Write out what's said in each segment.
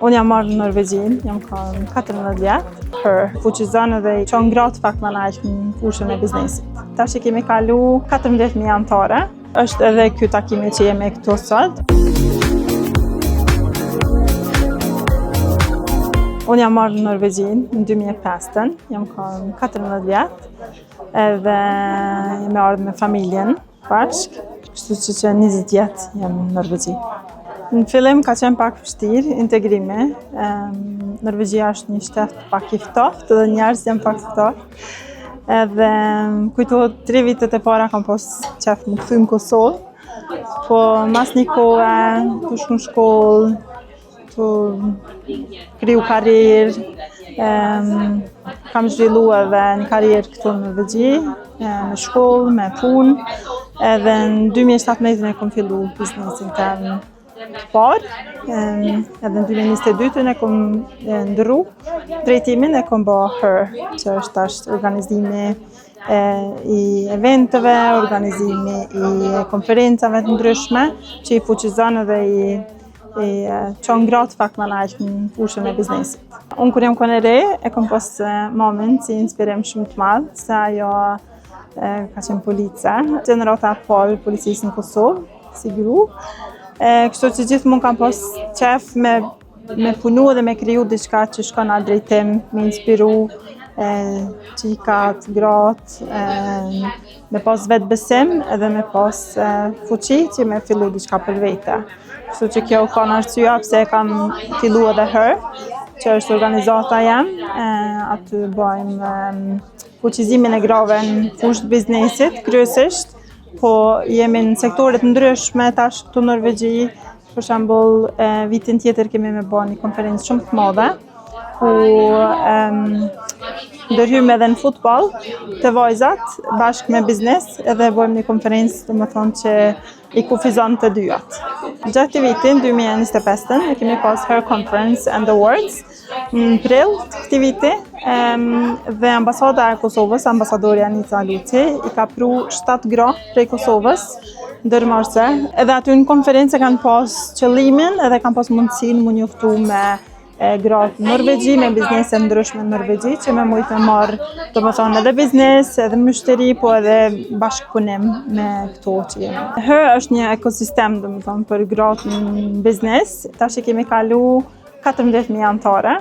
Unë jam ardhë në Norvegji, jam kanë 14 vjet, Her fuqizon edhe i çon gratë pak më nalt në fushën e biznesit. Tash i kemi kalu 14.000 antare, është edhe ky takimi që jemi këtu sot. Unë jam ardhë në Norvegji në 2005-ën, jam kanë 14 vjet, edhe jemi ardhë me familjen bashkë, kështu që që 20 vjet jam në Norvegji. Në fillim ka qenë pak vështirë integrimi. Norvegjia është një shtet pak i ftohtë dhe njerëz janë pak ftohtë. Edhe kujtohet tre vitet e para kam pas qef me kthy në Kosovë, po mas një kohe, tu shku në shkollë, tu kriju karrierë, kam zhvillu edhe një karrierë këtu në Norvegji, me shkollë, me punë, edhe në 2017 e kom fillu biznesin tem të parë, edhe në 2022 e kom ndërru drejtimin e kom bo Her, që është tash organizimi i eventeve, organizimi i konferencave të ndryshme, që i fuqizon edhe i i çon gratë pak më nalt në fushën e biznesit. Unë kur jam konë e re, e kom pas mamin si inspirim shumë të madh, se ajo ka qenë police, gjenerata e parë policisë në Kosovë, si gru. E, kështu që gjithmonë kam pas qef me, me punu edhe me kriju diçka që shkon në drejtim, me inspiru e, qikat, gratë, e, me pas vetëbesim edhe me pas e, fuqi që me fillu diçka për vete. Kështu që kjo ka në arsyeja pse e kam fillu edhe Her, që është organizata jem, e, aty bëjmë fuqizimin e grave në fushë të biznesit, kryesisht, po jemi në sektoret ndryshme tash këtu në Norvegji, për shembull, e, vitin tjetër kemi me bë një konferencë shumë të madhe, ku um, ndërhyjmë edhe në futboll të vajzat bashkë me biznes edhe bëjmë një konferencë, domethënë që i kufizon të dyjat. Gjatë këtij vitin 2025 ne kemi pas Her Conference and Awards në prill të këtij viti dhe ambasada e Kosovës, ambasadorja Nica Luci, i ka pru 7 gra prej Kosovës ndërmarrëse. Edhe aty në konferencë kanë pas qëllimin edhe kanë pas mundësinë mu njoftu me e gratë në Norvegji, me biznese ndryshme në Norvegji, që me mujtë me marrë, domethonë edhe biznes, edhe myshteri, po edhe bashkëpunim me këto që jemi. Her është një ekosistem, domethonë, për gratë në biznes. Tash i kemi kalu 14.000 antare,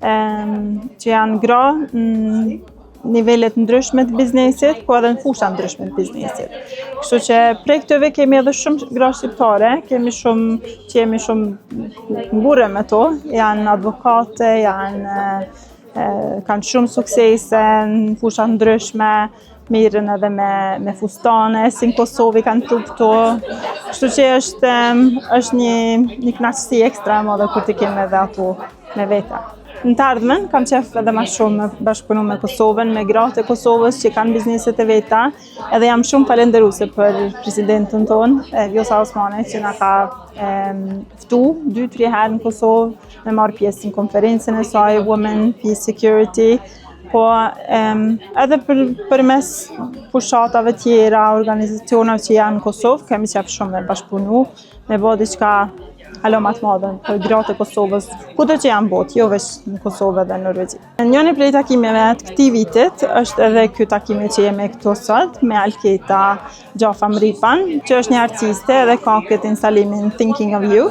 që janë gra në nivelet ndryshme të biznesit, po edhe në fusha ndryshme të biznesit. Kështu që prej këtyre kemi edhe shumë gra shqiptare, kemi shumë që jemi shumë mburre me to, janë advokate, janë e, kanë shumë suksese në fusha ndryshme, merren edhe me, me fustane, si në Kosovë i kanë pru këto. Kështu që është, është një, një kënaqësi ekstra e madhe kur t'i kemi edhe ato me vete. Në të ardhmen, kam qef edhe ma shumë me bashkëpunu me Kosovën, me gratë e Kosovës që kanë bizneset e veta, edhe jam shumë falenderuse për presidentin tonë, Vjosa Osmani, që na ka e, ftu 2-3 herë në Kosovë me marrë pjesë në konferencën e saj Women Peace Security, po em, edhe për, përmes fushatave tjera, organizacioneve që janë në Kosovë, kemi qef shumë me bashkëpunu, me bo diçka hala ma të madhe për gratë e Kosovës, kudo që janë botë, jo veç në Kosovë dhe në Norvegji. Njëri prej takimeve të këtij vitit është edhe ky takimi që jemi këtu sot me Alketa Xhafa Mripan, që është një artiste edhe ka këtë instalimin Thinking of You.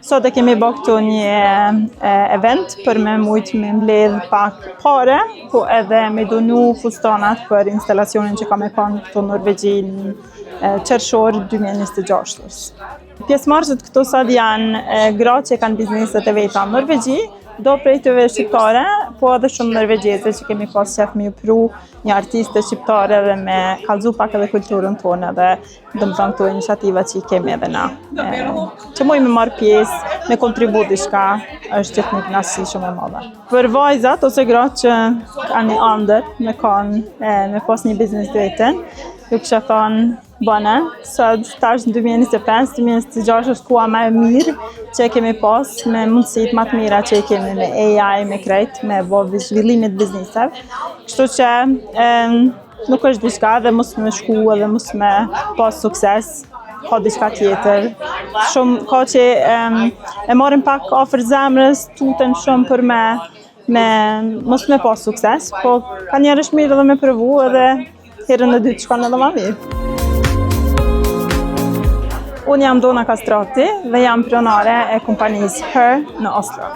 Sot e kemi bë këtu një e, event për me mujt me mbledh pak pare, po edhe me donu fustanat për instalacionin që ka me kanë këtu në Norvegji në qershor 2026. Pjesëmarrësit këtu sot janë gra që kanë bizneset e veta në Norvegji, do prej tyre shqiptare, po edhe shumë norvegjeze që kemi pas qef me ju pru një artiste shqiptare dhe me kallzu pak edhe kulturën tonë edhe domethonë këto iniciativa që i kemi edhe na. E, që muj me marrë pjesë, me kontribu diçka, është gjithë një kënaqësi shumë e madhe. Për vajzat ose gratë që kanë një andër me kanë me pas një biznes të vetën, ju kisha thonë Bëne, sot tash në 2025, 2026 është koha më e mirë që e kemi pas me mundësitë më të mira që i kemi me AI, me krejt, me bo zhvillimit bizneseve. Kështu që em, nuk është diçka dhe mos me shku edhe mos me pas sukses. ka diçka tjetër. Shumë ka që em, e marrin pak afër zemrës, tuten shumë për me me mos me pas sukses, po ka njerë është mirë edhe me provu edhe herën e dytë shkon edhe ma mirë. Unë jam Dona Kastrati dhe jam pronare e kompanisë Her në Oslo.